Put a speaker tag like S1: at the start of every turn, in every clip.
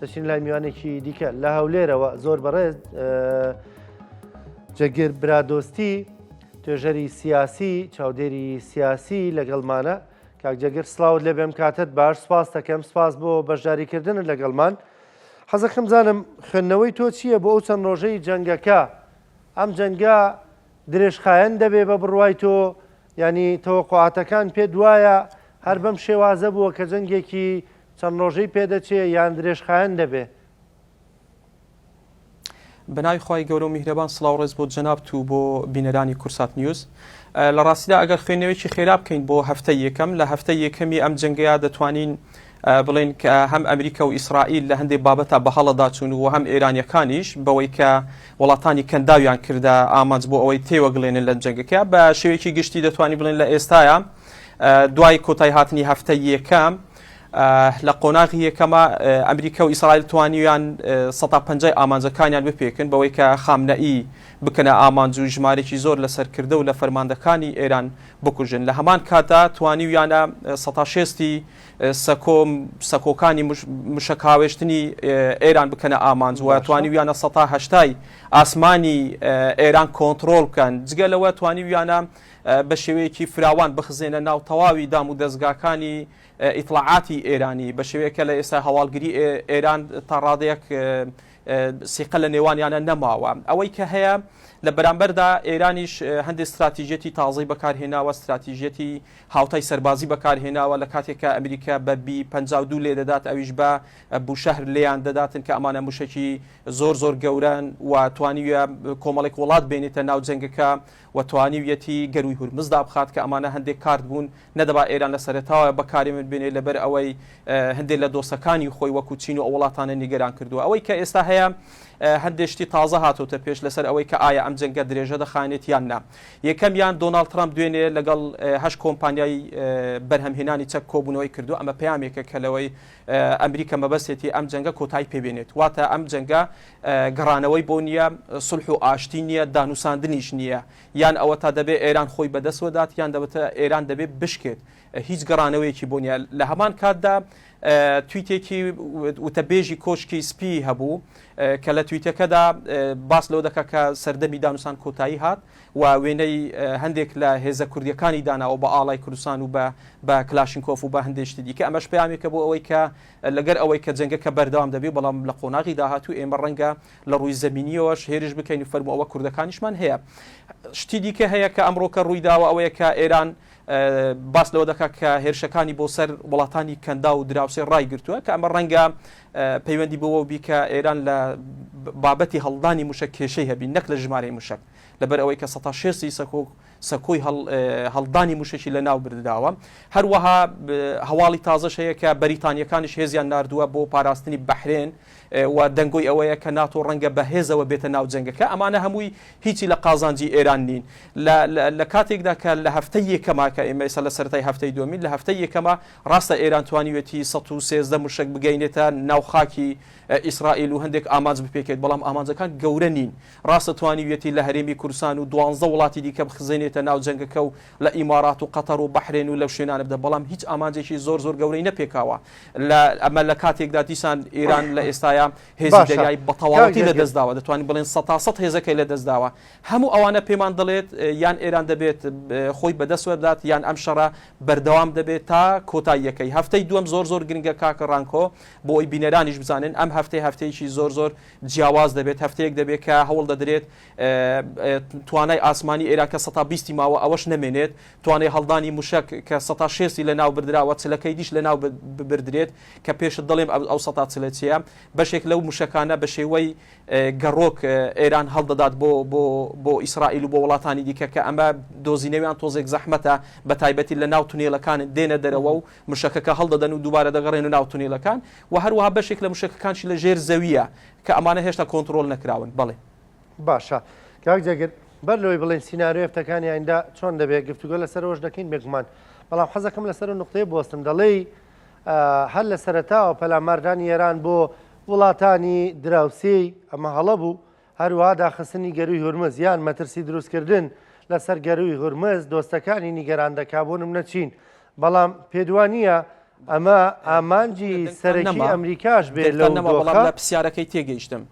S1: دەچین لای میوانێکی دیکە لە هەولێرەوە زۆر بەڕێز جێگر برادۆستی توێژەری سیاسی چاودێری سیاسی لەگەڵمانە کاک جێگر سڵاوت لێ بێم کاتت باش سپاس دەکەم سپاس بۆ بەشداریکردنت لەگەڵمان حەزەکەم زانم خوێندنەوەی تۆ چییە بۆ ئەو چەند ڕۆژەی جەنگەکە ئەم جەنگە درێژخایەن دەبێ بە بڕوای تۆ یانی تەوەقوعاتەکان پێت وایە هەر بەم شێوازە بووە کە جەنگێکی چەند ڕۆژەی پێدەچێ یان درێژخایەن دەبێ؟
S2: بەناوی خوای گەورە و میهرەبان سڵاو ڕێز بۆ جەنابت و بۆ بینەرانی کورسات نیوز. لە ڕاستیدا ئەگەر خوێندنەوەیەکی خێرا بکەین بۆ هەفتەی یەکەم لە هەفتەی یەکەمی ئەم جەنگەیە دەتوانین بڵێن کە هەم ئەمریکا و ئیسرائیل لە هەندێک بابەتە بە هەڵەدا چوون و هەم ئێرانیەکانیش بەوەی کە وڵاتانی کەنداویان کردە ئامانج بۆ ئەوەی تێوەگلێنن لەم جەنگەکە بە شێوەیەکی گشتی دەتوانین بڵێن لە ئێستایا دوای کۆتای هاتنی هەفتەی یەکەم لە قۆناغی یەکەمە ئەمریکا و ئیسرائیل توانیویان 150 ئامانجەکانیان بپێکن بەوەی کە خامنەئی بکەنە ئامانج و ژمارێکی زۆر لە سەرکردە و لە فەرماندەکانی ئێران بکوژن لە هەمان کاتدا توانیویانە 160 سەکۆ سەکۆکانی مشەکهاوێشتنی ئێران بکەنە ئامانج و توانیویانە سەتا هەشتای ئاسمانی ئێران کۆنتڕۆڵ بکەن جگە لەوە توانیویانە بە شێوەیەکی فراوان بخزێنە ناو تەواوی دام و دەزگاکانی ئیتڵاعاتی ئێرانی بە شێوەیەکە لە ئێستا هەواڵگری ئێران تا ڕادەیەک سیقە لە نێوانیانە نەماوە. ئەوەی کە هەیە لە بەرامبەردا ئێرانیش هەندێک ستراتیژیەتی تازەی بەکارهێناوە، ستراتیژیەتی هاوتای سەربازی بەکارهێناوە لە کاتێک کە ئەمریکا بە بی 52 لێ دەدات ئەویش بە بوشەهر لێیان دەداتن کە ئەمانە موشەکی زۆر زۆر گەورەن و توانیویە کۆمەڵێک وڵات بێنێتە ناو جەنگەکە و توانیویەتی گەرووی هورمز دابخات کە ئەمانە هەندێک کارت بوون نەدەبا ئێران لە سەرەتاوە بەکاری بێنێ لەبەر ئەوەی هەندێک لە دۆستەکانی خۆی وەکو چین و ئەو وڵاتانە نیگەران کردووە. ئەوەی کە ئێستا هەیە هەندێک شتی تازە هاتۆتە پێش لەسەر ئەوەی کە ئایا ئەم جەنگە درێژە دەخایەنێت یان نا. یەکەمیان دۆناڵد ترەمپ دوێنێ لەگەڵ هەشت کۆمپانیای بەرهەمهێنانی چەک کۆبوونەوەی کردووە، ئەمە پەیامێکە کە لەوەی ئەمریکا مەبەستێتی ئەم جەنگە کۆتایی پێ بێنێت، واتە ئەم جەنگە گەڕانەوەی بۆ نییە، سوڵح و ئاشتی نییە، دانوساندنیش نییە. یان ئەوەتا دەبێ ئێران خۆی بەدەستوە دات یان دەبێتە ئێران دەبێ بشکێت هیچ گەڕانەوەیەکی بۆ نیە لە هەمان کاتدا تویتێکی وتەبێژی کۆشکی سپی هەبوو کە لە تویتەکەدا باس لەوە دەکات کە سەردەمی دانوسان کۆتایی هات و وێنەی هەندێک لە هێزە کوردیەکانی داناوە بە ئاڵای کوردستان و بە بە کلاشینکۆف و بە هەندێک شتی دیکە ئەمەش پەیامێکە بۆ ئەوەی کە لەگەر ئەوەی کە جەنگەکە بەردەوام دەبێت بەڵام لە قۆناغی داهاتوو ئێمە ڕەنگە لە ڕووی زەمینیەوەش هێرش بکەین و فەرموو ئەوە کوردەکانیشمان هەیە. شتی دیکە هەیە کە ئەمڕۆکە ڕووی داوە ئەوەیە کە ئێران باس لەوە دەکات کە هێرشەکانی بۆ سەر وڵاتانی کەنداو و دراوسێ ڕایگرتووە کە ئەمە ڕەنگە پەیوەندی بەوە بی کە ئێران لە بابەتی هەڵدانی موشەک کێشەی هەبی نەک لە ژمارەی موشەک لەبەر ئەوەی کە سەتا شێستی سەکۆ سەکۆی هەڵدانی موشەکی لەناو بردراوە. هەروەها هەواڵی تازەش هەیە کە بەریتانییەکانیش هێزیان ناردووە بۆ پاراستنی بەحرێن و دەنگۆی ئەوەیە کە ناتۆ ڕەنگە بە هێزەوە بێتە ناو جەنگەکە. ئەمانە هەمووی هیچی لە قازانجی ئێران نین. لە کاتێکدا کە لە هەفتەی یەکەما کە ئێمە ئێستا لە سەرەتای هەفتەی دووەمین، لە هەفتەی یەکەما ڕاستە ئێران توانیویەتی 113 موشەک بگەینێتە ناو خاکی ئیسرائیل و هەندێک ئامانج بپێکێت، بەڵام ئامانجەکان گەورە نین. ڕاستە توانیویەتی لە هەرێمی کوردستان و دوانزە وڵاتی دیکە بخزێنێتە ناو جەنگەکە و لە ئیمارات و قەتەر و بەحرێن و لەو شوێنانە بدە، بەڵام هیچ ئامانجێکی زۆر زۆر گەورەی نەپێکاوە. لە ئەمە لە کاتێکدا دیسان ئێران لە ئێستایا هێزی
S1: باشە
S2: دەریایی بە
S1: کاک
S2: تەواوەتی لە
S1: جێگر.
S2: دەست داوە، دەتوانین بڵێین سەتاسەد هێزەکەی لە دەست داوە. هەموو ئەوانە پێمان دەڵێت یان ئێران دەبێت خۆی بە دەست وەردات یان ئەم شەڕە بەردەوام دەبێت تا کۆتاییەکەی. هەفتەی دووەم زۆر زۆر گرنگە کاک ڕانکۆ بۆ ئەوەی بینەرانیش بزانن ئەم هەفتەیە هەفتەیەکی زۆر زۆر جیاواز دەبێت، هەفتەیەک دەبێت کە هەوڵ دەدرێت توانای ئاسمانی ئێران کە سەتا بیستی ماوە ئەوەش نەمێنێت، توانای هەڵدانی موشەک کە سەتا شێستی لەناو بردراوە چلەکەی دیش لەناو ببردرێت کە پێشت دەڵێم ئەو سەتا چلە چییە، بەشێک لەو موشەکانە بە شێوەی گەڕۆک ئێران هەڵدەدات بۆ بۆ بۆ ئیسرائیل و بۆ وڵاتانی دیکە کە ئەمە دۆزینەویان تۆزێک زەحمەتە بە تایبەتی لە ناو تونێلەکان دێنە دەرەوە و مشەکەکە هەڵدەدەن و دووبارە دەگەڕێنە ناو تونێلەکان و هەروەها بەشێک لە موشەکەکانشی لە ژێر زەوییە کە ئەمانە هێشتا کۆنتڕۆڵ نەکراون. بەڵێ.
S1: باشە کاک جێگر بەر لەوەی بڵێین سیناریۆی هەفتەکانی ئایندە چۆن دەبێت گفتوگۆ لەسەر ئەوەش دەکەین بێگومان بەڵام حەزەکەم لەسەر ئەو نوقتەیە بوەستم دەڵێی هەر لە سەرەتاوە پەلاماردانی ئێران بۆ وڵاتانی دراوسێی ئەمە هەڵە بوو هەروەها داخستنی گەرووی هورمز یان مەترسی دروستکردن لەسەر گەرووی هورمز دۆستەکانی نیگەران دەکا بۆ نمونە چین بەڵام پێت وا نییە. ئەمە ئامانجی سەرەکی ئەمریکاش بێ لەو
S2: بەڵام لە پرسیارەکەی تێگەیشتم.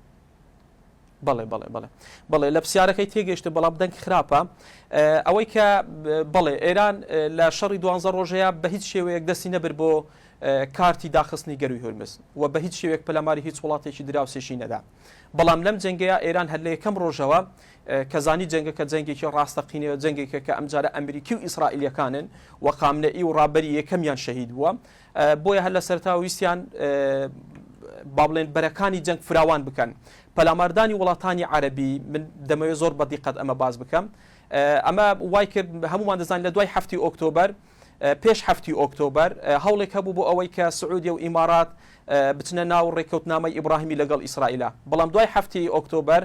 S2: بەڵێ بەڵێ بەڵێ بەڵێ لە پرسیارەکەی تێگەیشتم بەڵام دەنگ خراپە ئەوەی کە بەڵێ ئێران لە شەڕی دوانزە ڕۆژەیە بە هیچ شێوەیەک دەستی نەبرد بۆ کارتی داخستنی گەروی هورمز و بە هیچ شێوەیەک پەلاماری هیچ وڵاتێکی دراوسێشی نەدا بەڵام لەم جەنگەیە ئێران هەر لە یەکەم ڕۆژەوە کە زانی جەنگەکە جەنگێکی ڕاستەقینەیە جەنگێکە کە ئەمجارە ئەمریکی و ئیسرائیلەکانن و خامنەئی و ڕابەری یەکەمیان شەهید بووە بۆیە هەر لە سەرەتاوە ویستیان با بڵێن بەرەکانی جەنگ فراوان بکەن. پەلاماردانی وڵاتانی عەرەبی، من دەمەوێت زۆر بە دیقەت ئەمە باس بکەم، ئەمە وای کرد هەموومان دەزانین لە دوای حەفتی ئۆکتۆبەر، پێش حەفتی ئۆکتۆبەر هەوڵێک هەبوو بۆ ئەوەی کە سعودیە و ئیمارات بچنە ناو ڕێککەوتنامەی ئیبراهیمی لەگەڵ ئیسرائیلا، بەڵام دوای حەفتی ئۆکتۆبەر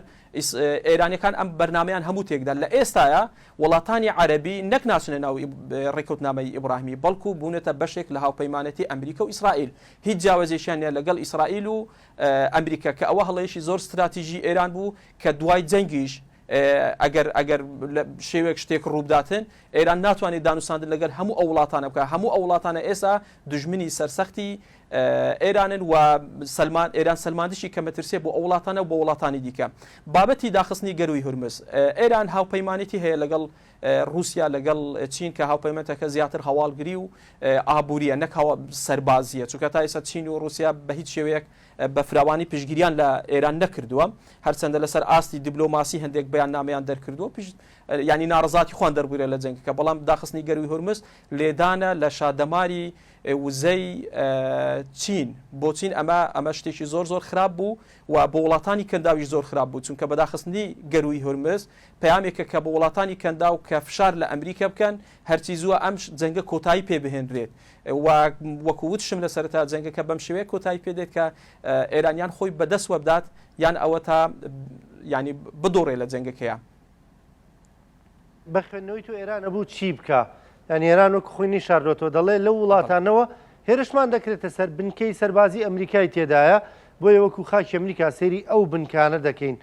S2: ئێرانیەکان ئەم بەرنامەیان هەموو تێکدا. لە ئێستایا وڵاتانی عەرەبی نەک ناچنە ناو ڕێککەوتنامەی ئیبراهیمی بەڵکو بوونەتە بەشێک لە هاوپەیمانێتی ئەمریکا و ئیسرائیل. هیچ جیاوازیەکیان نیە لەگەڵ ئیسرائیل و ئەمریکا کە ئەوە هەڵەیەکی زۆر ستراتیژی ئێران بوو کە دوای جەنگیش ئەگەر ئەگەر شێوەیەک شتێک ڕووبداتن ئێران ناتوانێت دانوساندن لەگەل هەموو ئەو وڵاتانە بکات هەموو ئەو وڵاتانە ئێستا دوژمنی سەرسەختی ئێرانن و سەلمان ئێران سەلماندشی کە مەترسیە بۆ ئەو وڵاتانە و بۆ وڵاتانی دیکە. بابەتی داخستنی گەرووی هورمز ئێران هاوپەیمانێتی هەیە لەگەڵ ڕووسیا لەگەڵ چین کە هاوپەیمانەتەکە زیاتر هەواڵگری و ئابووریە نەک سەربازیە چونکە تا ئێستا چین و ڕووسیا بە هیچ شێوەیەک بە فراوانی پشتگیریان لە ئێران نەکردووە هەرچەندە لەسەر ئاستی دیبلۆماسی هەندێک بەیاننامەیان دەرکردووە پشت ینی ناڕزاتی خۆیان دەربڕیە لە جەنگەکە بەڵام داخستنی گەرووی هورمز لێدانە لە شادەماری وزەی چین بۆ چین ئەمە ئەمە شتێکی زۆر زۆر خراپ بوو و بۆ وڵاتانی کەنداویش زۆر خراپ بوو چونکە بەداخستنی گەرووی هورمز پەیامێکە کە بۆ وڵاتانی کەنداو کە فشار لە ئەمریکا بکەن هەرچی زووە ئەم جەنگە کۆتایی پێ بهێنرێت و وەکو وتشم لە سەرەتا جەنگەکە بەم شێوەیە کۆتایی پێ دێت کە ئێران یان خۆی بەدەست وەبدات یان ئەوە تا ینی بدۆڕێ لە جەنگەکەیە.
S1: بە خوێندنەوەی تۆ ئێران ئەبوو چی بکا؟ یانی ئێران وەک خۆی نەیشاردۆتەوە دەڵێ لەو وڵاتانەوە هێرشمان دەکرێتە سەر بنکەی سەربازی ئەمریکای تێدایە بۆیە وەکو خاکی ئەمریکا سەیری ئەو بنکانە دەکەین.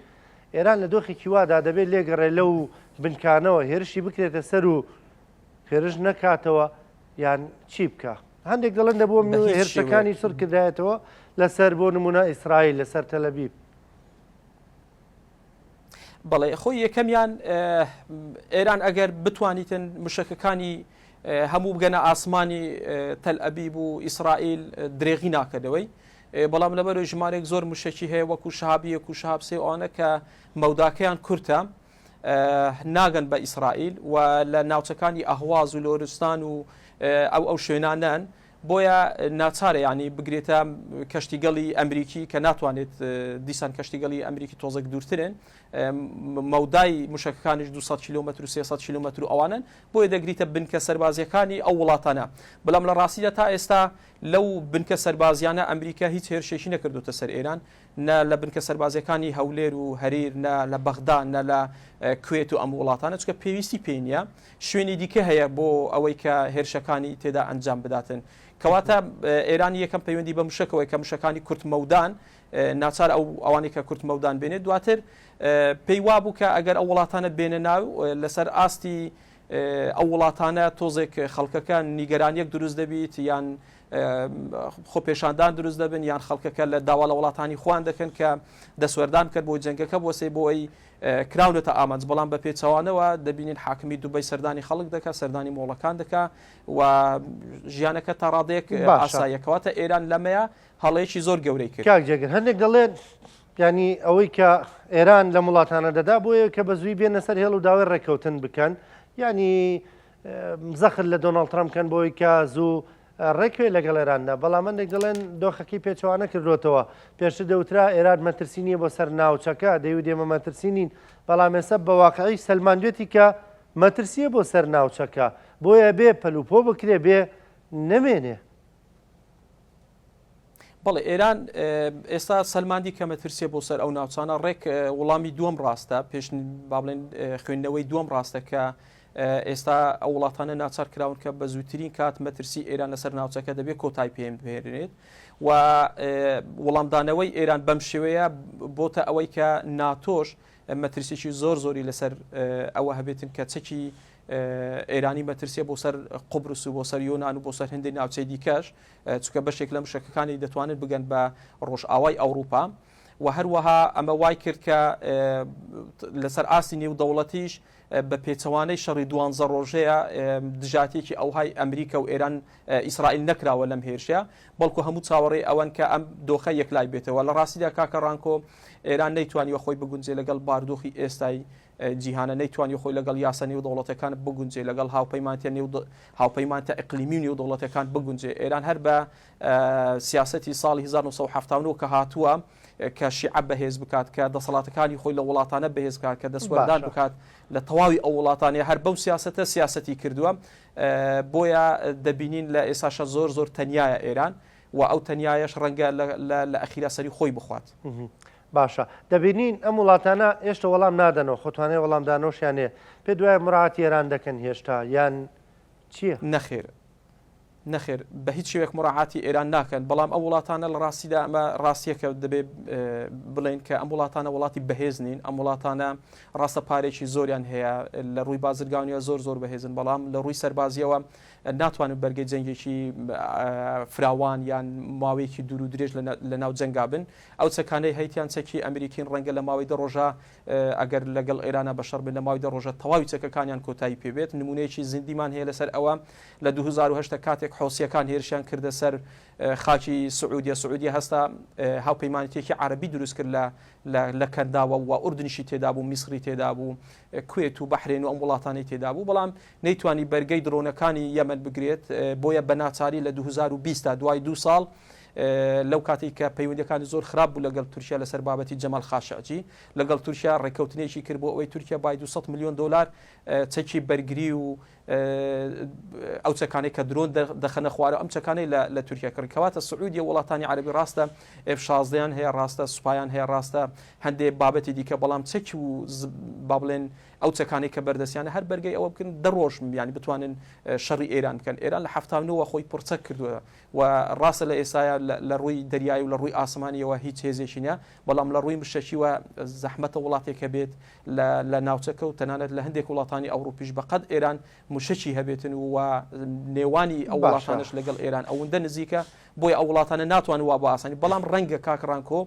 S1: ئێران لە دۆخێکی وادا دەبێت لێگەڕێ لەو بنکانەوە هێرشی بکرێتە سەر و هێرش نەکاتەوە یان چی بکا؟ هەندێک دەڵێن دەبوو هێرشەکانی سڕ کردایەتەوە لەسەر بۆ نمونە ئیسرائیل لەسەر تەلەبیب.
S2: بەڵێ خۆی یەکەمیان ئێران ئەگەر بتوانیتن مشەکەکانی هەموو بگەنە ئاسمانی تەل ئەبیب و ئیسرائیل درێغی ناکەنەوەی بەڵام لەبەرەوەی ژمارێک زۆر مشەکی هەیە وەکو شەهاب یەک و شەهاب سێ ئەوانە کە مەوداکەیان کورتە ناگەن بە ئیسرائیل و لە ناوچەکانی ئەهواز و لۆرستان و ئەو ئەو شوێنانەن بۆیە ناچارە یانی بگرێتە کەشتیگەڵی ئەمریکی کە ناتوانێت دیسان کەشتیگەڵی ئەمریکی تۆزێک دوورترن مەودای مشەکەکانیش 200 کیلومتر و 300 کیلومتر و ئەوانن بۆیە دەگریتە بنکە سەربازیەکانی ئەو وڵاتانە بەڵام لە ڕاستیدا تا ئێستا لەو بنکە سەربازیانە ئەمریکا هیچ هێرشێکی نەکردوتە سەر ئێران نە لە بنکە سەربازیەکانی هەولێر و هەریر نە لە بەغدا نە لە کوێت و ئەم وڵاتانە چکە پێویستی پێی نییە شوێنی دیکە هەیە بۆ ئەوەی کە هێرشەکانی تێدا ئەنجام بداتن کەواتە ئێران یەکەم پەیوەندی بە مشەکەوەی کە مشەکانی کورت مەودان ناچار ئەو ئەوانەی کە کورت مەودان بێنێت دواتر پێی وابوو کە ئەگەر ئەو وڵاتانە بێنە ناو لەسەر ئاستی ئەو وڵاتانە تۆزێک خەڵکەکە نیگەرانیەک دروست دەبیت یان خۆپێشاندان دروست دەبن یان خەڵکەکە لە داوا لە وڵاتانی خۆیان دەکەن کە دەسوەردان بکەن بۆ جەنگەکە بۆسێ بۆ ئەی کراونەتە ئامانج بەڵام بە پێچەوانەوە دەبینین حاکمی دوبەی سەردانی خەڵک دەکات سەردانی مۆڵەکان دەکا و ژیانەکە تا ڕادەیەک ئاساییەکەواتە ئێران لەمەیە هەڵەیەکی زۆر گەورەی کرد.
S1: کاک جێگر هەندێک دەڵێن یانی ئەوەی کە ئێران لەم وڵاتانە دەدا بۆیە کە بە زووی بێنە سەر هێڵ و داوای ڕێککەوتن بکەن یانی زەخت لە دۆناڵد ترەمپ کەن بۆی کە زوو ڕێکوێ لەگەڵ ئێراندا بەڵام هەندێک دەڵێن دۆخەکەی پێچەوانە کردوێتەوە پێشتر دەوترا ئێران مەترسی نییە بۆ سەر ناوچەکە دەیوت ئێمە مەترسی نین بەڵام ئێستا بە واقعی سەلماندوێتی کە مەترسیە بۆ سەر ناوچەکە بۆیە بێ پەلوپۆ بکرێ بێ نەمێنێ.
S2: بەڵێ ئێران ئێستا سەلماندی کە مەترسیە بۆ سەر ئەو ناوچانە ڕێک وڵامی دووەم ڕاستە پێش با بڵێن خوێندنەوەی دووەم ڕاستە کە ئێستا ئەو وڵاتانە ناچار کراون کە بە زووترین کات مەترسی ئێران لەسەر ناوچەکە دەبێت کۆتای پێ بهێنرێت و وەڵامدانەوەی ئێران بەم شێوەیە بۆتە ئەوەی کە ناتۆش مەترسیی زۆر زۆری لەسەر ئەوە هەبێتن کە چەکی. ئێرانی مەترسیە بۆ سەر قوبرس و بۆ سەر یۆناان و بۆ سەر هەندێک ناوچەی دیکەش چونکە بەشێک لە مشەکەکانی دەتوانن بگەن بە ڕۆژئاوای ئەوروپا و هەروەها ئەمە وای کرد کە لەسەر ئاستی نێودەوڵەتیش بە پێچەوانەی شەڕی دوانزە ڕۆژەیە دژاتێکی ئەوهای ئەمریکا و ئێران ئیسرائیل نەکراوە لەم هێرشە بەڵکو هەموو چاوەڕێی ئەوەن کە ئەم دۆخە یەکلای بێتەوە لە ڕاستیدا کاکە ڕانکۆ ئێران نەیتوانیوە خۆی بگونجێ لەگەڵ باردۆخی ئێستای جیهانە نەیتوانی خۆی لەگەڵ یاسا نێودەوڵەتەکان بگونجێ لەگەڵ هاوپەیمانتە نێو هاوپەیمانتە ئیقلیمی و نێودەوڵەتەکان بگونجێ ئێران هەر بە سیاسەتی ساڵی 1979 کە هاتووە کە شیعە بەهێز بکات کە دەسەڵاتەکانی خۆی لە وڵاتانە بەهێز بکات کە دەستوەردان بکات لە تەواوی ئەو وڵاتانەیە هەر بەو سیاسەتە سیاسەتی کردووە بۆیە دەبینین لە ئێساشە زۆر زۆر تەنیایە ئێران و ئەو تەنیایەش ڕەنگە لە ئەخیرا سەری خۆی بخوات.
S1: باشە دەبینین ئەم وڵاتانە هێشتا وەڵام نادەنەوە خۆ توانای وەڵامدانەوەشیان هەیە پێت وایە مراعاتی ئێران دەکەن هێشتا یان چییە؟
S2: نەخێر نەخێر بە هیچ شێوەیەک مراعاتی ئێران ناکەن بەڵام ئەو وڵاتانە لە ڕاستیدا ئەمە ڕاستیەکە دەبێ بڵێن کە ئەم وڵاتانە وڵاتی بەهێز نین ئەم وڵاتانە ڕاستە پارێکی زۆریان هەیە لە ڕووی بازرگانیە زۆر زۆر بەهێزن بەڵام لە ڕووی سەربازیەوە ناتوانن بەرگەی جەنگێکی فراوان یان ماوەیەکی دوور و درێژ لە ناو جەنگا بن ئەو چەکانەی هەیتیان چەکی ئەمریکین ڕەنگە لە ماوەی دە ڕۆژە ئەگەر لەگەڵ ئێرانە بەشەڕ بن لە ماوەی دە ڕۆژە تەواوی چەکەکانیان کۆتایی پێبێت نمونەیەکی زیندیمان هەیە لەسەر ئەوە لە 2010 کاتێک حوسیەکان هێرشیان کردە سەر خاکی سعودیە سعودیە هەستا هاوپەیمانێتێکی عەرەبی دروست کرد لە لە کەنداوە و ئوردنیشی تێدا بوو میسری تێدا بوو کوێت و بەحرێن و ئەم وڵاتانەی تێدا بوو بەڵام نەیتوانی بەرگەی درۆنەکانی یەمەن بگرێت بۆیە بە ناچاری لە 2020 تا دوای دوو ساڵ لەو کاتێک کە پەیوەندەکانی زۆر خراپ بوو لەگەڵ تورکیا لەسەر بابەتی جەمال خاشعجی لەگەڵ تورکیا ڕێککەوتنێکی کرد بۆ ئەوەی تورکیا بای 200 میلیۆن دلار چەکی بەرگری و ئەو چەکانەی کە درۆن دەخەنە خوارە ئەم چەکانەی لە تورکیا کڕی کەواتە سعودیە وڵاتانی عەربی ڕاستە F شازدەیان هەیە ڕاستە سوپایان هەیە ڕاستە هەندێک بابەتی دیکە بەڵام چەکی و با بڵێن ئەو چەکانەی کە بەردەستیانە هەر بەرگەی ئەوە بکەن دە ڕۆژ یانی بتوانن شەڕی ئێران بکەن ئێران لە 79ەوە خۆی پڕچەک کردووە و ڕاستە لە ئێستایا لە ڕووی دەریایی و لە ڕووی ئاسمانیەوە هیچ هێزێکی نیە بەڵام لە ڕووی مشەکیوە زەحمەتە وڵاتێک هەبێت لە ناوچەکە و تەنانەت لە هەندێک وڵاتانی ئەوروپیش بەقەد ئێران مشەکی هەبێتن و نێوانی ئەو وڵاتانش لەگەڵ ئێران ئەوەندە نزیکە بۆیە ئەو وڵاتانە ناتوان وا بە ئاسانی بەڵام ڕەنگە کاک ڕانکۆ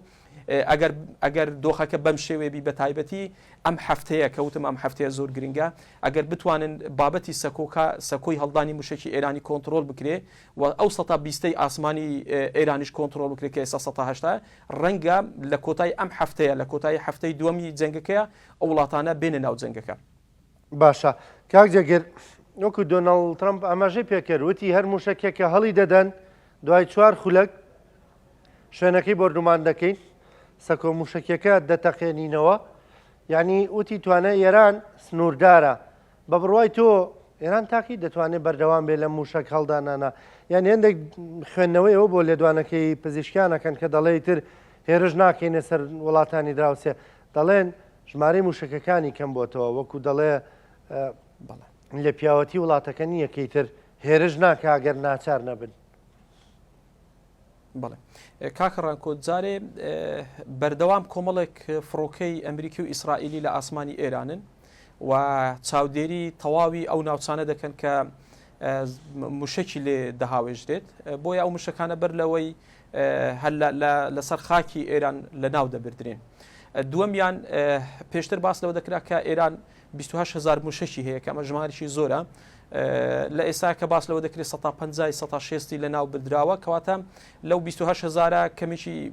S2: ئەگەر ئەگەر دۆخەکە بەم شێوەیە بی بەتایبەتی ئەم هەفتەیە کە وتم ئەم هەفتەیە زۆر گرنگە ئەگەر بتوانن بابەتی سەکۆکە سەکۆی هەڵدانی موشەکی ئێرانی کۆنتڕۆڵ بکرێ و ئەو سەتا بیستەی ئاسمانی ئێرانیش کۆنتڕۆڵ بکرێت کە ئێستا سەتا هەشتا ڕەنگە لە کۆتایی ئەم هەفتەیە لە کۆتایی هەفتەی دووەمی جەنگەکەیە ئەو وڵاتانە بێنە ناو جەنگەکە.
S1: باشە کاک جێگر وەکو دۆناڵد ترەمپ ئاماژەی پێکرد وتی هەر موشەکێک کە هەڵی دەدەن دوای چوار خولەک شوێنەکەی بۆردومان دەکەین سەکۆ موشەکیەکە دەتەقێنینەوە یعنی وتی توانای ئێران سنووردارە بە بڕوای تۆ ئێران تاکی دەتوانێت بەردەوام بێ لە موشەک هەڵدانانە یان هێندێک خوێندنەوەی ئەوە بۆ لێدوانەکەی پزیشکیانەکەن کە دەڵێ تر هێرش ناکەینە سەر وڵاتانی دراوسێ دەڵێن ژمارەی موشەکەکانی کەم بۆتەوە وەکو دەڵێ لە پیاوەتی وڵاتەکە نییە کەیتر هێرش ناکە گەر ناچار نەبن.
S2: بەڵێ کاکە ڕانکۆ جارێ بەردەوام کۆمەڵێک فڕۆکەی ئەمریکی و ئیسرائیلی لە ئاسمانی ئێرانن و چاودێری تەواوی ئەو ناوچانە دەکەن کە موشکی لێ دەهاوێژرێت بۆیە ئەو مشەکانە بەر لەوەی هەر لەسەر خاکی ئێران لە ناو دەبردرێن. دووەمیان پێشتر باس لەوە دەکرا کە ئێران 28 هزار موشکی هەیە کە ئەمە ژمارێکی زۆرە لە ئێستا کە باس لەوە دەکرێت 150 160 لە ناو بردراوە کەواتە لەو 28 هزارە کەمێکی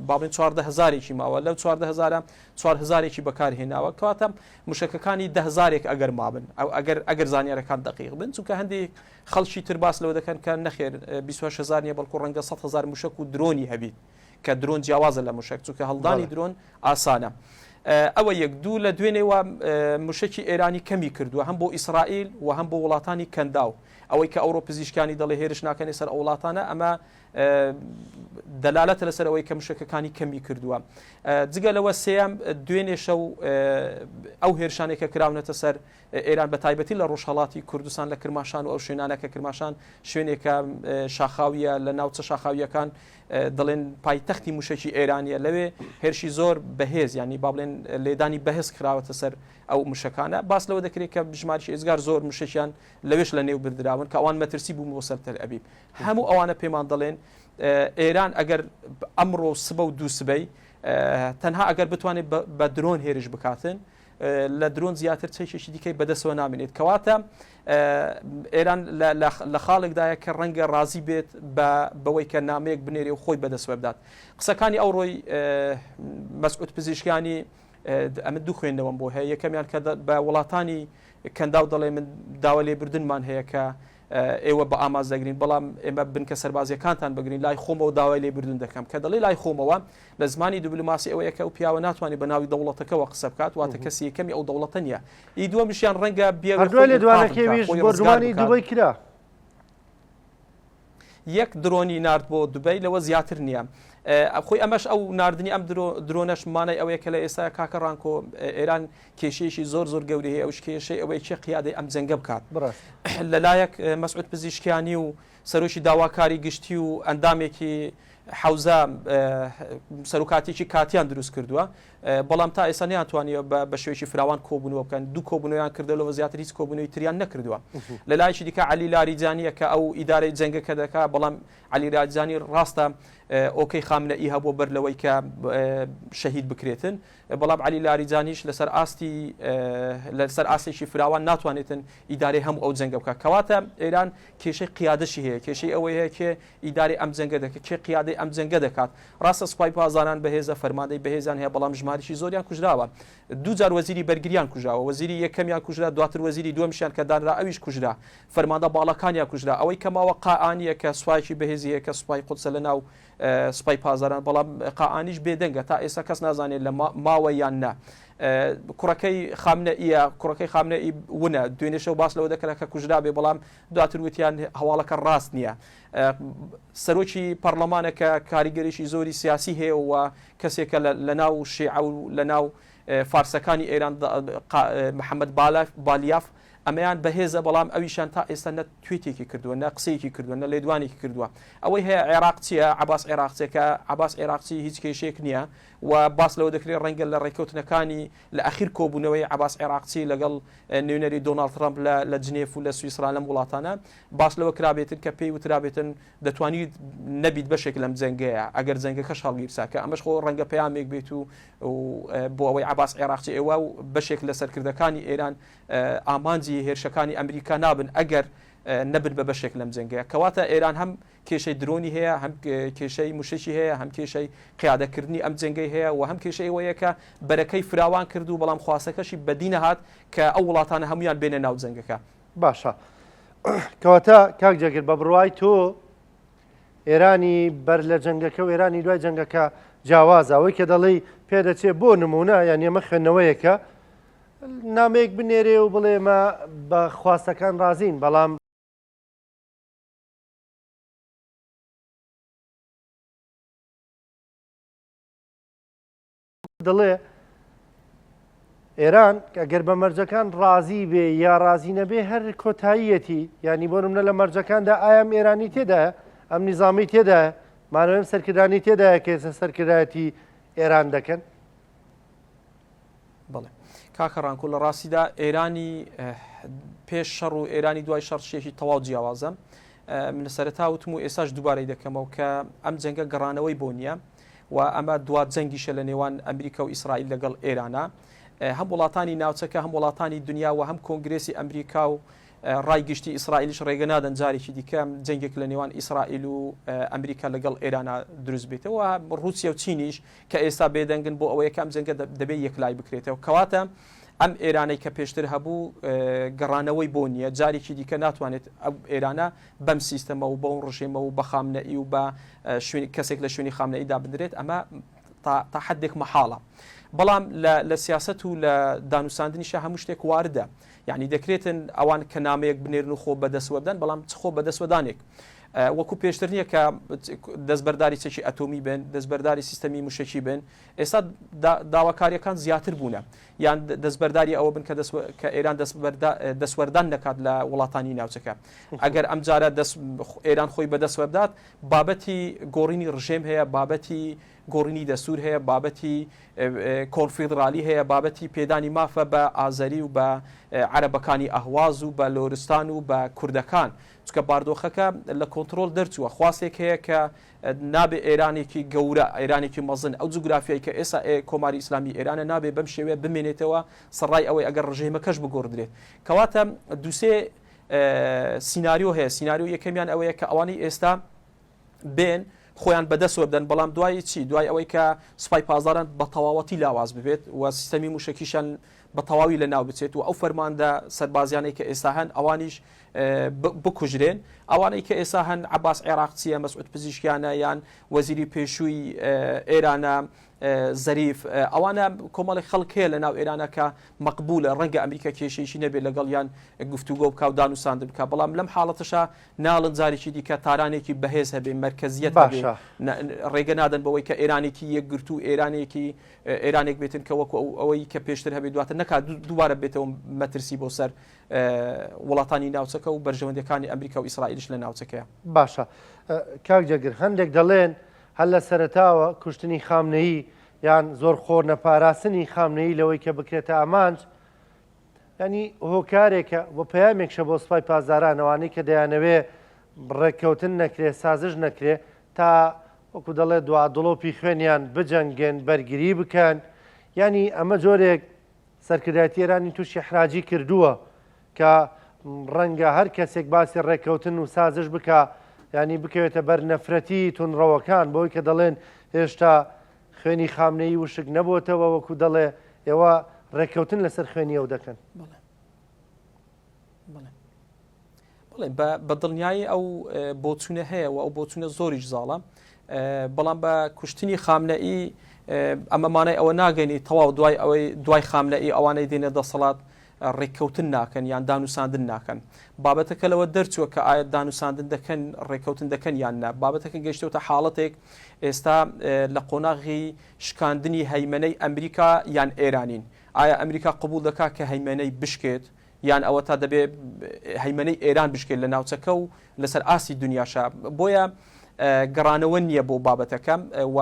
S2: باڵین 14 هزارێکی ماوە لەو 14 هزارە 4 هزارێکی بەکارهێناوە کەواتە موشەکەکانی ده هزارێک ئەگەر مابن ئەو ئەگەر ئەگەر زانیارەکان دقیق بن چونکە هەندێک خەڵکی تر باس لەوە دەکەن کە نەخێر 28 هزار نیە بەڵکو ڕەنگە 100 هزار موشک و درۆنی هەبیت کە درۆن جیاوازە لە موشک چونکە هەڵدانی درۆن ئاسانە. ئەوە یەک دوو لە دوێنێوە موشکی ئێرانی کەمی کردووە هەم بۆ ئیسرائیل و هەم بۆ وڵاتانی کەنداو ئەوەی کە ئەوڕۆ پزیشکانی دەڵێ هێرش ناکەنێ سەر ئەو وڵاتانە ئەمە. دەلالەتە لەسەر ئەوەی کە مشەکەکانی کەمی کردووە. جگە لەوە سێیەم دوێنێ شەو ئەو هێرشانەی کە کراونەتە سەر ئێران بە تایبەتی لە ڕۆژهەڵاتی کوردستان لە کرماشان و ئەو شوێنانە کە کرماشان شوێنێکە شاخاویە لە ناوچە شاخاویەکان دەڵێن پایتەختی موشەکی ئێرانیە لەوێ هێرشی زۆر بەهێز ینی با بڵێن لێدانی بەهێز خراوەتە سەر ئەو مشەکانە باس لەوە دەکرێت کە ژمارشی ئێزگار زۆر مشەکیان لەوێش لە نێو بردراون کە ئەوان مەترسی بوون بۆ سەر تەل ئەبیب هەموو ئەوانە پێمان دەڵێن ئێران ئەگەر ئەمڕۆ و سبە و دوو سبەی تەنها ئەگەر بتوانێت بە درۆن هێرش بکاتن لە درۆن زیاتر چەکێکی دیکەی بەدەستەوە نامێنێت کەواتە ئێران لە خاڵێکدایە کە ڕەنگە ڕازی بێت بەوەی کە نامەیەک بنێرێ و خۆی بەدەستوە بدات قسەکانی ئەوڕۆی مەسعود پزیشکیانی ئەمە دوو خوێندنەوەم بۆ هەیە یەکەمیان کە بە وڵاتانی کەنداو دەڵێ من داوا لێبردنمان هەیە کە ئێوە بە ئاماز دەگرین بەڵام ئێمە بنکە سەربازیەکانتان بگرین لای خۆمەوە داوای لێبردن دەکەم کە دەڵێ لای خۆمەوە لە زمانی دیبلۆماسی ئەوەیە کە ئەو پیاوە ناتوانێت بە ناوی دەوڵەتەکەوە قسە بکات واتە کەسی یەکەمی ئەو دەوڵەتە نییە ئی دووەمیشیان ڕەنگە
S1: بێ دوای لێدوانەکەی بۆردومانی دوبەی کرا.
S2: یەک درۆنی نارد بۆ دوبەی لەوە زیاتر نییە. خۆی ئەمەش ئەو ناردنی ئەم درۆنەش مانای ئەوەیە کە لە ئێستا کاکە ڕانکۆ ئێران کێشەیەکی زۆر زۆر گەورەی هەیە ئەوش کێشەی ئەوەیە کێ قیادەی ئەم جەنگە بکات لەلایەک مەسعود پزیشکیانی و سەرۆکی داواکاری گشتی و ئەندامێکی حەوزە سەرۆکاتێکی کاتیان دروست کردووە بەڵام تا ئێستا نەیانتوانیوە بە شێوەیەکی فراوان کۆبوونەوە بکەن، دوو کۆبوونەوەیان کردووە لەوە زیاتر هیچ کۆبوونەوەی تریان نەکردووە. لە لایەکی دیکە عەلی لاریجانییە کە ئەو ئیدارەی جەنگەکە دەکا، بەڵام عەلی لاریجانی ڕاستە okay خامنەئی هەبووە بەر لەوەی کە شەهید بکرێتن، بەڵام عەلی لاریجانیش لەسەر ئاستی لەسەر ئاستێکی فراوان ناتوانێتن ئیدارەی هەموو ئەو جەنگە بکات. کەواتە ئێران کێشەی قیادەشی هەیە، کێشەی ئەوەی هەیە کێ ئیدارەی ئەم جەنگە دەکات، کێ قیادەی ئەم جەنگە دەکات. ڕاستە سوپای پاسداران بەهێزە، فەرماندەی بەهێزیان هەیە، بەڵام ژمارەیەکی زۆریان کوژراوە. دوو جار وەزیری بەرگریان کوژراوە، وەزیری یەکەمیان کوژرا، دواتر وەزیری دووەمیشیان کە دانرا ئەویش کوژرا. فەرماندە باڵاکانیان کوژرا. ئەوەی کە ماوە قائانییە کە سوپایەکی بەهێزی هەیە کە سوپای قودسە لەناو سوپای پاسداران، بەڵام قائانیش بێدەنگە، تا ئێستا کەس نازانێت لە ماوە یان نا. کوڕەکەی خامنەئییە، کوڕەکەی خامنەئی ونە، دوێنێ شەو باس لەوە دەکرا کە کوژرابێ، بەڵام دواتر وتیان هەواڵەکە ڕاست نییە. سەرۆکی پەڕلەمانە کە کاریگەریی زۆری سیاسی هەیە و کەسێکە لە ناو شیعە و لە ناو فارسەکانی ئێران محەممەد بالیاف ئەمەیان بەهێزە بەڵام ئەویشان تا ئێستا نە تویتێکی کردووە نە قسەیەکی کردووە نە لێدوانێکی کردووە ئەوەی هەیە عێراق چییە عباس عێراقچێکە عباس عێراقچی هیچ کێشەیەک نییە و باس لەوە دەکرێت ڕەنگە لە ڕێککەوتنەکانی لە ئەخیر کۆبوونەوەی عباس عێراقچی لەگەڵ نوێنەری دۆناڵد ترەمپ لە جنێف و لە سویسرا لەم وڵاتانە باس لەوە کرابێتن کە پێی وترابێتن دەتوانیت نەبیت بەشێک لەم جەنگەیە ئەگەر جەنگەکەش هەڵگیرسا کە ئەمەش خۆ ڕەنگە پەیامێک بێت و بۆ ئەوەی عباس عێراقچی ئێوە و بەشێک لە سەرکردەکانی ئێران ئامانجی هێرشەکانی ئەمریکا نابن ئەگەر نەبن بە بەشێک لەم جەنگەیە کەواتە ئێران هەم کێشەی درۆنی هەیە هەم کێشەی موشەکی هەیە هەم کێشەی قیادەکردنی ئەم جەنگەی هەیە و هەم کێشەی ئەوەیە کە بەرەکەی فراوان کرد و بەڵام خواستەکەشی بەدی نەهات کە ئەو وڵاتانە هەمویان بێنە ناو جەنگەکە.
S1: باشە کەواتە کاک جێگر بە بڕوای تۆ ئێرانی بەر لە جەنگەکە و ئێرانی دوای جەنگەکە جیاوازە ئەوەی کە دەڵێی پێدەچێ بۆ نمونە یان ئێمە خوێندنەوەیەکە نامەیەک بنێرێ و بڵێ مە بە خواستەکان ڕازین بەڵام دەڵێ ئێران ئەگەر بە مەرجەکان ڕازی بێ یا ڕازی نەبێ هەر کۆتاییەتی یانی بۆ نمونە لە مەرجەکاندا ئایا ئەم ئێرانی تێدایە ئەم نیزامی تێدایە مانەوەم سەرکردانی تێدایە کە ئێستا سەرکردایەتی ئێران دەکەن
S2: بەڵێ کاکە ڕانکۆ لە ڕاستیدا ئێرانی پێش شەڕ و ئێرانی دوای شەڕ شتێکی تەواو جیاوازە من لە سەرەتا وتم و ئێستاش دووبارەی دەکەمەوە کە ئەم جەنگە گەڕانەوەی بۆ نییە و ئەمە دوا جەنگیشە لە نێوان ئەمریکا و ئیسرائیل لەگەڵ ئێرانە هەم وڵاتانی ناوچەکە هەم وڵاتانی دنیا و هەم کۆنگرێسی ئەمریکا و ڕای گشتی ئیسرائیلیش ڕێگە نادەن جارێکی دیکە جەنگێک لە نێوان ئیسرائیل و ئەمریکا لەگەڵ ئێرانە دروست بێتەوە ڕووسیا و چینیش کە ئێستا بێدەنگن بۆ ئەوەیە کە ئەم جەنگە دەبێت یەکلای بکرێتەوە کەواتە ئەم ئێرانەی کە پێشتر هەبوو گەڕانەوەی بۆ نییە جارێکی دیکە ناتوانێت ئەو ئێرانە بەم سیستەمە و بەو ڕژێمە و بە خامنەئی و بە کەسێک لە شوێنی خامنەئی دابنرێت ئەمە تا حدێک مەحاڵە بەڵام لە سیاست و لە دانوساندنیشە هەموو شتێک واردە یعنی دەکرێتن ئەوان کە نامەیەک بنێرن و خۆ بەدەستوەدەن بەڵام چ خۆ بەدەستوەدانێک. وەکو پێشتر نییە کە دەستبەرداری چەکی ئەتۆمی بن، دەستبەرداری سیستەمی موشەکی بن، ئێستا داواکارییەکان زیاتر بوونە، یان دەستبەرداری ئەوە بن کە ئێران دەستوەردان نەکات لە وڵاتانی ناوچەکە. ئەگەر ئەمجارە ئێران خۆی بەدەستوەبدات، بابەتی گۆڕینی ڕژێم هەیە، بابەتی گۆڕینی دەستوور هەیە، بابەتی کۆنفیدڕالی هەیە، بابەتی پێدانی مافە بە ئازەری و بە عەرەبەکانی ئەهواز و بە لۆرستان و بە کوردەکان. چونکە باردۆخەکە لە کۆنترۆڵ دەرچووە، خواستێک هەیە کە نابێ ئێرانێکی گەورە، ئێرانێکی مەزن، ئەو جوگرافیای کە ئێستا کۆماری ئیسلامی ئێرانە نابێ بەم شێوەیە بمێنێتەوە، سەڕای ئەوەی ئەگەر ڕژێمەکەش بگۆڕدرێت. کەواتە دووسێ سیناریۆ هەیە، سیناریۆ یەکەمیان ئەوەیە کە ئەوانەی ئێستا بێن خۆیان بەدەستەوە بدەن، بەڵام دوای چی؟ دوای ئەوەی کە سوپای پاسداران بە تەواوەتی لاواز ببێت و سیستەمی مووشەکیشیان بە تەواوی لەناو بچێت و ئەو فەرماندە سەربازیانەی کە ئێستا هەن ئەوانیش بکوژرێن، ئەوانەی کە ئێستا هەن عەباس عێراقچییە، مەسعود پزیشکیانە یان وەزیری پێشووی ئێرانە زەریف، ئەوانە کۆمەڵێک خەڵک هەیە لەناو ئێرانە کە مەقبولە، ڕەنگە ئەمریکا کێشەیەکی نەبێت لەگەڵیان گفتوگۆ بکا و دانوساندن بکا، بەڵام لەم حاڵەتەشا ناڵن جارێکی دیکە تارانێکی بەهێز هەبێ، مەرکەزیەت هەبێ،
S1: باشە.
S2: ڕێگە نادەن بەوەی کە ئێرانێکی یەکگرتوو، ئێرانێکی ئێرانێک بێتن کە وەکو ئەوەی کە پێشتر هەبێ دواتر نەکا دووبارە بێتەوە مەترسی بۆ سەر وڵاتانی ناوچەکە و بەرژەوەندیەکانی ئەمریکا و ئیسرائیلش لە ناوچەکەیە.
S1: باشە کاک جێگر هەندێک دەڵێن هەر لە سەرەتاوە کوشتنی خامنەیی یان زۆر خۆ نەپاراستنی خامنەیی لەوەی کە بکرێتە ئامانج ینی هۆکارێکە و پەیامێکشە بۆ سوپای پاسداران ئەوانەی کە دەیانەوێ ڕێککەوتن نەکرێ سازش نەکرێ تا وەکو دەڵێ دوا دڵۆپی خوێنیان بجەنگن بەرگری بکەن ینی ئەمە جۆرێک سەرکردایەتی ئێرانی تووشی ئیحراجی کردووە کە ڕەنگە هەر کەسێک باسی ڕێککەوتن و سازش بکا ینی بکەوێتە بەر نەفرەتی توندڕەوەکان بەوەی کە دەڵێن هێشتا خوێنی خامنەیی وشک نەبۆتەوە وەکو دەڵێ ئێوە ڕێککەوتن لەسەر خوێنی ئەو دەکەن.
S2: بەڵێ بەڵێ بەڵێ بە دڵنیایی ئەو بۆچوونە هەیە و ئەو بۆچوونە زۆریش زاڵە بەڵام بە کوشتنی خامنەئی ئەمە مانای ئەوە ناگەنی تەواو دوای ئەوەی دوای خامنەئی ئەوانەی دێنە دەسەڵات ڕێککەوتن ناکەن یان دانوساندن ناکەن بابەتەکە لەوە دەرچووە کە ئایا دانوساندن دەکەن ڕێککەوتن دەکەن یان نا بابەتەکە گەشتوتە حاڵەتێک ئێستا لە قۆناغی شکاندنی هەیمەنەی ئەمریکا یان ئێرانین ئایا ئەمریکا قبول دەکات کە هەیمەنەی بشکێت یان ئەوەتا دەبێ هەیمەنەی ئێران بشکێت لە ناوچەکە و لەسەر ئاستی دنیاشە بۆیە گەڕانەوە نییە بۆ بابەتەکە و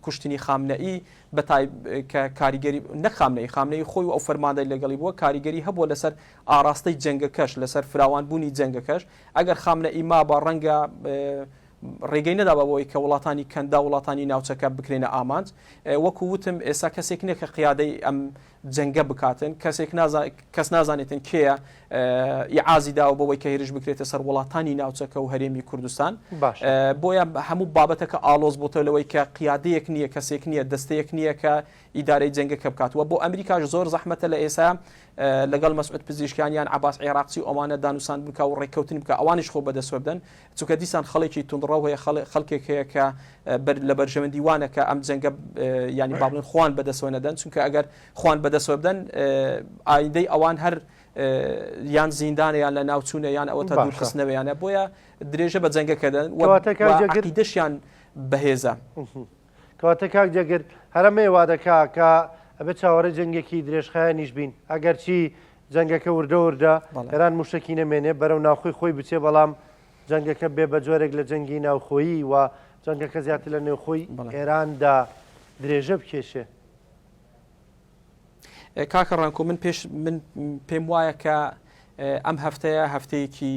S2: کوشتنی خامنەئی بەتای کە کاریگەری نەک خامنەئی خامنەئی خۆی و ئەو فەرماندەی لەگەڵی بووە کاریگەری هەبووە لەسەر ئاراستەی جەنگەکەش لەسەر فراوانبوونی جەنگەکەش ئەگەر خامنەئی مابا ڕەنگە ڕێگەی نەدابا بەوەی کە وڵاتانی کەنداو وڵاتانی ناوچەکە بکرێنە ئامانج وەکو وتم ئێستا کەسێک نییە کە قیادەی ئەم جەنگە بکاتن کەسێک کەس نازانێتن کێیە ئیعازی داوە بەوەی کە هێرش بکرێتە سەر وڵاتانی ناوچەکە و هەرێمی کوردستان بۆیە هەموو بابەتەکە ئاڵۆز بۆتەوە لەوەی کە قیادەیەک نییە کەسێک نییە دەستەیەک نییە کە ئیدارەی جەنگەکە بکات و بۆ ئەمریکاش زۆر زەحمەتە لە ئێستا لەگەڵ مەسعود پزیشکیان یان عەباس عێراقچی و ئەوانە دانوساندن بکا و ڕێککەوتن بکا ئەوانیش خۆ بەدەستوە بدەن چونکە دیسان خەڵێکی توندڕەو هەیە خەڵکێک هەیە کە لە بەرژەوەندی وانە کە ئەم جەنگە ینی با بڵێن خوان بەدەستەوە نەدەن چونکە ئەگەر خوان بەدەستەوە بدەن ئایندەی ئەوان هەر یان زیندانە یان لە ناوچوونە یان ئەوە تا دوورخستنەوەیانە بۆیە درێژە بە جەنگەکە دەن و عەقیدەشیان بەهێزە.
S1: کەواتە کاک جێگر هەر ئەمەیە وا دەکا کە ئەبێ چاوەڕێی جەنگێکی درێژخایەنیش بین ئەگەرچی جەنگەکە وردە وردە ئێران موشەکی نەمێنێ بەرەو ناوخۆی خۆی بچێ بەڵام جەنگەکە بێ بە جۆرێک لە جەنگی ناوخۆیی و جەنگەکە زیاتر لە نێوخۆی ئێراندا درێژە بکێشێ.
S2: کاکە ڕەنکۆ من پێش من پێم وایە کە ئەم هەفتەیە هەفتەیەکی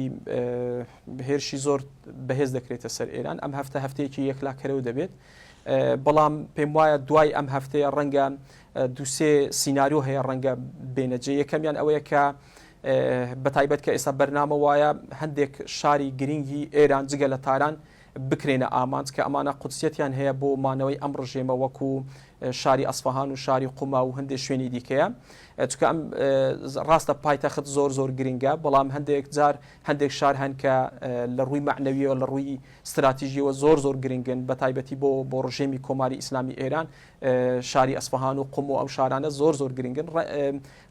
S2: هێرشی زۆر بەهێز دەکرێتە سەر ئێران ئەم هەفتە هەفتەیەکی یەکلاکەرەوە دەبێت بەڵام پێم وایە دوای ئەم هەفتەیە ڕەنگە دووسێ سیناریۆ هەیە ڕەنگە بێنەجێ یەکەمیان ئەوەیە کە بەتایبەت کە ئێستا بەرنامە وایە هەندێک شاری گرنگی ئێران جگە لە تاران بکرێنە ئامانج کە ئەمانە قودسیەتیان هەیە بۆ مانەوەی ئەم ڕژێمە وەکو. شاری ئەسفەهان و شاری قوما و هەندێک شوێنی دیکەیە. چونکە ئەم ڕاستە پایتەخت زۆر زۆر گرنگە، بەڵام هەندێک جار هەندێک شار هەن کە لە ڕووی مەعنەویەوە لە ڕووی ستراتیژیەوە زۆر زۆر گرنگن بە تایبەتی بۆ بۆ ڕژێمی کۆماری ئیسلامی ئێران شاری ئەسفەهان و قوم و ئەو شارانە زۆر زۆر گرنگن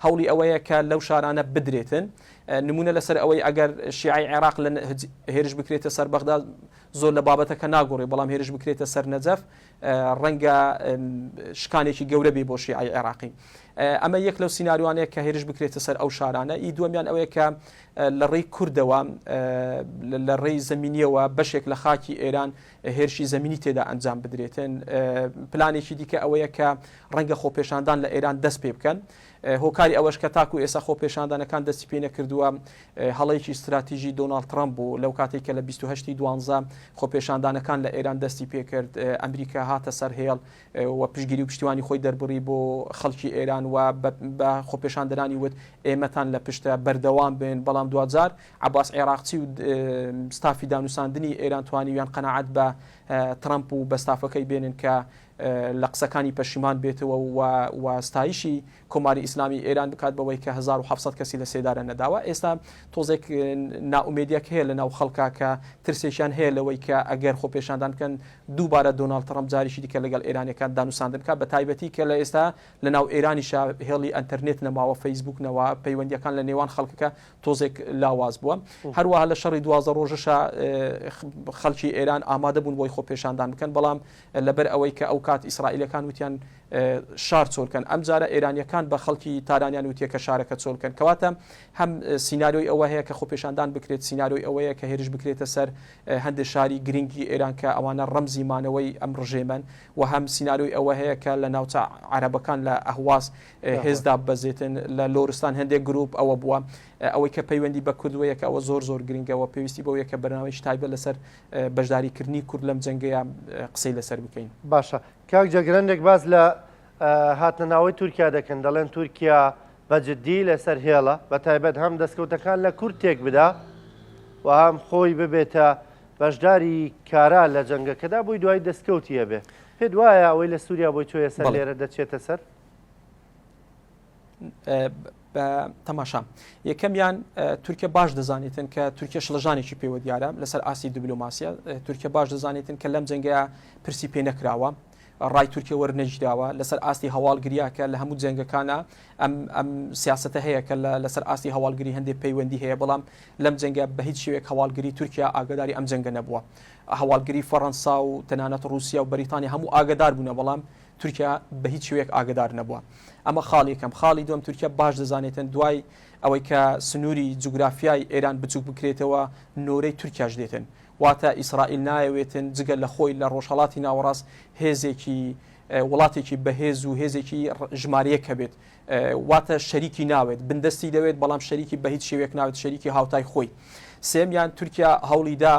S2: هەوڵی ئەوەیە کە لەو شارانە بدرێتن نمونە لەسەر ئەوەی ئەگەر شیعی عێراق لە هێرش بکرێتە سەر بەغدا زۆر لە بابەتەکە ناگۆڕێ بەڵام هێرش بکرێتە سەر نەجەف ڕەنگە شکانێکی گەورە بێ بۆ شیعەی عێراقی. ئەمە یەک لەو سیناریۆانەیە کە هێرش بکرێتە سەر ئەو شارانە. ئی دووەمیان ئەوەیە کە لە ڕێی کوردەوە لە ڕێی زەمینیەوە بەشێک لە خاکی ئێران هێرشی زەمینی تێدا ئەنجام بدرێتن. پلانێکی دیکە ئەوەیە کە ڕەنگە خۆپێشاندان لە ئێران دەست پێ بکەن. هۆکاری ئەوەش کە تاکو ئێستا خۆپێشاندانەکان دەستی پێ نەکردووە هەڵەیەکی ستراتیژی دۆناڵد ترەمپ بوو لەو کاتێک کە لە 28 دوانزە خۆپێشاندانەکان لە ئێران دەستی پێکرد ئەمریکا هاتە سەر هێڵ و پشتگیری و پشتیوانی خۆی دەربڕی بۆ خەڵکی ئێران و بە خۆپێشاندەرانی وت ئێمەتان لە پشتە بەردەوام بن بەڵام دواجار عەباس عێراقچی و ستافی دانوساندنی ئێران توانیویان قەناعەت بە ترەمپ و بە ستافەکەی بێنن کە لە قسەکانی پەشیمان بێتەوە و و ستایشی کۆماری ئیسلامی ئێران بکات بەوەی کە 1700 کەسی لە سێدارە نەداوە. ئێستا تۆزێک نائومێدیەک هەیە لە ناو خەڵکا کە ترسێکیان هەیە لەوەی کە ئەگەر خۆپێشاندان بکەن دووبارە دۆناڵد تڕەمپ جارێکی دیکە لەگەڵ ئێرانیەکان دانوساندن بکات بە تایبەتی کە لە ئێستا لە ناو ئێرانیشا هێڵی ئەنتەرنێت نەماوە فەیسبوک نەوە پەیوەندیەکان لە نێوان خەڵکەکە تۆزێک لاواز بووە. هەروەها لە شەڕی 12 ڕۆژەشا خەڵکی ئێران ئامادە بوون بۆی خۆپێشاندان بکەن بەڵام لەبەر ئەوەی کە ئەوکات ئیسرائیلەکان وتیان شار چۆل کەن، ئەمجارە ئێرانیەکان بە خەڵکی تارانیان وتیە کە شارەکە چۆل کەن. کەواتە هەم سیناریۆی ئەوە هەیە کە خۆپێشاندان بکرێت، سیناریۆی ئەوەیە کە هێرش بکرێتە سەر هەندێک شاری گرنگی ئێران کە ئەوانە ڕەمزی مانەوەی ئەم ڕژێمەن و هەم سیناریۆی ئەوە هەیە کە لە ناوچە عەرەبەکان لە ئەهواز هێز داببەزێتن، لە لۆرستان هەندێک گروپ ئەوە بووە. ئەوەی کە پەیوەندی بە کوردوەیە کە ئەوە زۆر زۆر گرنگە و پێویستی بەوەیە کە بەرنامەیەکی تایبەت لەسەر بەشداریکردنی کورد لەم جەنگەیە قسەی لەسەر بکەین.
S1: باشە کاک جەگر هەندێک باس لە هاتنە ناوەی تورکیا دەکەن دەڵێن تورکیا بە جدی لەسەر هێڵە بە تایبەت هەم دەستکەوتەکان لە کورد تێک بدا و هەم خۆی ببێتە بەشداری کارا لە جەنگەکەدا بۆی دوای دەستکەوتی هەبێ پێت وایە ئەوەی لە سووریا بۆی چۆیە سەر لێرە دەچێتە سەر؟
S2: بە تەماشا یەکەمیان تورکیا باش دەزانێتن کە تورکیا شڵەژانێکی پێوە دیارە لەسەر ئاستی دیبلۆماسیە تورکیا باش دەزانێتن کە لەم جەنگەیە پرسی پێ نەکراوە ڕای تورکیا وەرنەگیراوە لەسەر ئاستی هەواڵگریا کە لە هەموو جەنگەکانە ئەم ئەم سیاستە هەیە کە لەسەر ئاستی هەواڵگری هەندێک پەیوەندی هەیە بەڵام لەم جەنگە بە هیچ شێوەیەک هەواڵگری تورکیا ئاگداری ئەم جەنگە نەبووە هەواڵگری فەڕەنسا و تەنانەت رووسیا و بەریتانیا هەموو ئاگدار بوونە بەڵام تورکیا بە هیچ شێوەیەک ئاگەدار نەبووە. ئەمە خاڵی یەکەم. خاڵی دووەم تورکیا باش دەزانێتن دوای ئەوەی کە سنووری جوگرافیای ئێران بچووک بکرێتەوە نۆرەی تورکیاش دێتن. واتە ئیسرائیل نایەوێتن جگە لە خۆی لە ڕۆژهەڵاتی ناوەڕاست هێزێکی وڵاتێکی بەهێز و هێزێکی ژمارە یەک هەبێت. واتە شەریکی ناوێت، بندەستی دەوێت بەڵام شەریکی بە هیچ شێوەیەک ناوێت، شەریکی هاوتای خۆی. سێیەمیان تورکیا هەوڵی دا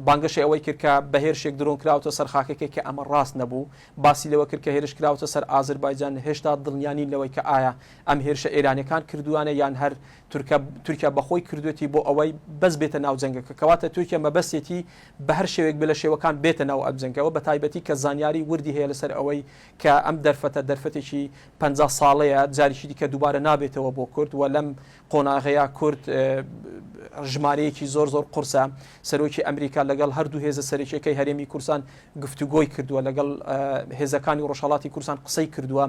S2: بانگەشەی ئەوەی کرد کە بە هێرشێک درۆن کراوەتە سەر خاکەکەی کە ئەمە ڕاست نەبوو. باسی لەوە کرد کە هێرش کراوەتە سەر ئازربایجان، هێشتا دڵنیا نین لەوەی کە ئایا ئەم هێرشە ئێرانیەکان کردوویانە یان هەر تورکە تورکیا بەخۆی کردوێتی بۆ ئەوەی بەس بێتە ناو جەنگەکە. کەواتە تورکیا مەبەستێتی بە هەر شێوەیەک بێ لە شێوەکان بێتە ناو ئەم جەنگەوە، بە تایبەتی کە زانیاری وردی هەیە لەسەر ئەوەی کە ئەم دەرفەتە دەرفەتێکی 50 ساڵەیە جارێکی دیکە دووبارە نابێتەوە بۆ کورد و لەم قۆناغەیا کورد ژمارەیەکی زۆر زۆر قورسە. سەرۆکی ئەمریکا لەگەڵ هەردوو هێزە سەرەکیەکەی هەرێمی کوردستان گفتوگۆی کردووە، لەگەڵ هێزەکانی ڕۆژهەڵاتی کوردستان قسەی کردووە.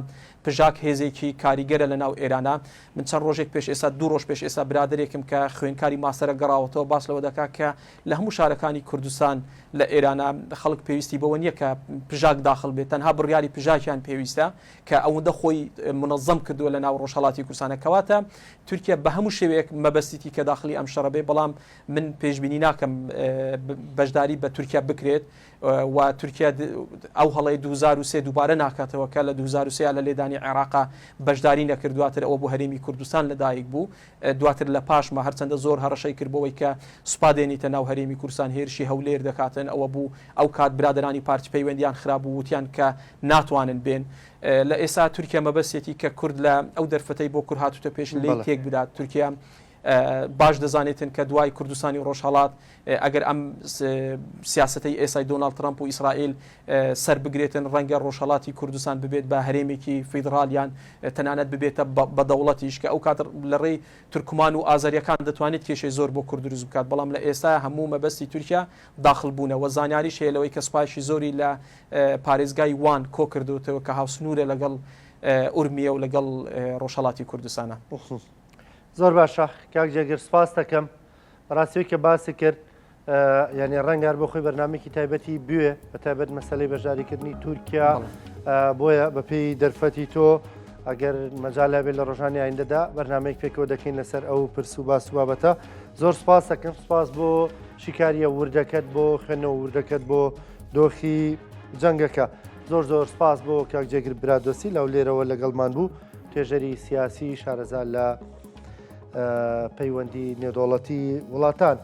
S2: پژاک هێزێکی کاریگەرە لە ناو ئێرانە. من چەند ڕۆژێک پێش ئێستا، دوو ڕۆژ پێش ئێستا برادەرێکم کە خوێندکاری ماستەرە گەڕاوەتەوە باس لەوە دەکات کە لە هەموو شارەکانی کوردستان لە ئێرانە خەڵک پێویستی بەوە نییە کە پژاک داخڵ بێت، تەنها بڕیاری پژاکیان پێویستە. کە ئەوەندە خۆی مونەزەم کردووە لە ناو ڕۆژهەڵاتی کوردستانە کەواتە تورکیا بە هەموو شێوەیەک مەبەستیتی کە داخلی ئەم شەڕە بێ بەڵام من پێشبینی ناکەم بەشداری بە تورکیا بکرێت و تورکیا ئەو هەڵەی 2023 دووبارە ناکاتەوە کە لە 2023 لە لێدانی عێراقا بەشداری نەکرد دواتر ئەوە بۆ هەرێمی کوردستان لەدایک بوو دواتر لە پاشما هەرچەندە زۆر هەڕەشەی کرد بۆوەی کە سوپا دێنیتە ناو هەرێمی کوردستان هێرشی هەولێر دەکاتن ئەوە بوو ئەو کات برادەرانی پارتی پەیوەندیان خراپ بوو وتیان کە ناتوانن بێن لە ئێسا تورکیا مەبەستێتی کە کورد لە ئەو دەرفەتەی بۆ کورد هاتوتە پێش لێی تێک بدات تورکیا. باش دەزانێتن کە دوای کوردستانی ڕۆژهەڵات ئەگەر ئەم سیاسەتەی ئێسای دۆناڵد ترەمپ و ئیسرائیل سەر بگرێتن ڕەنگە ڕۆژهەڵاتی کوردستان ببێت بە هەرێمێکی فیدڕال یان تەنانەت ببێتە بە دەوڵەتیش کە ئەو کات لە ڕێی تورکمان و ئازەریەکان دەتوانێت کێشەی زۆر بۆ کورد دروست بکات بەڵام لە ئێستا هەموو مەبەستی تورکیا داخل بوونە وە زانیاریش هەیە لەوەی کە سوپایشی زۆری لە پارێزگای وان کۆکردوتەوە کە هاوسنوورە لەگەڵ ئورمیە و لەگەڵ ڕۆژهەڵاتی کوردستانە.
S1: زۆر باشە کاک جێگر سپاس دەکەم بەڕاستی کە باسی کرد یعنی ڕەنگە هەر بۆ خۆی بەرنمێکی تایبەتی بوێ بە تایبەت مەسلەی بەشداریکردنی تورکیا بۆیە بەپێی دەرفەتی تۆ ئەگەر مەجال هەبێت لە ڕۆژانی ئایندەدا بەرنمەیەک پێکەوە دەکەین لەسەر ئەو پرس و باس و بابەتە زۆر سپاس دەکەم سپاس بۆ شیکاریە وردەکەت بۆ خوێندنەوە وردەکەت بۆ دۆخی جەنگەکە زۆر زۆر سپاس بۆ کاک جێگر برادۆسی لەو لێرەوە لەگەڵمان بوو توێژەری سیاسی شارەزا لە پەیوەندی نێودەوڵەتی وڵاتان.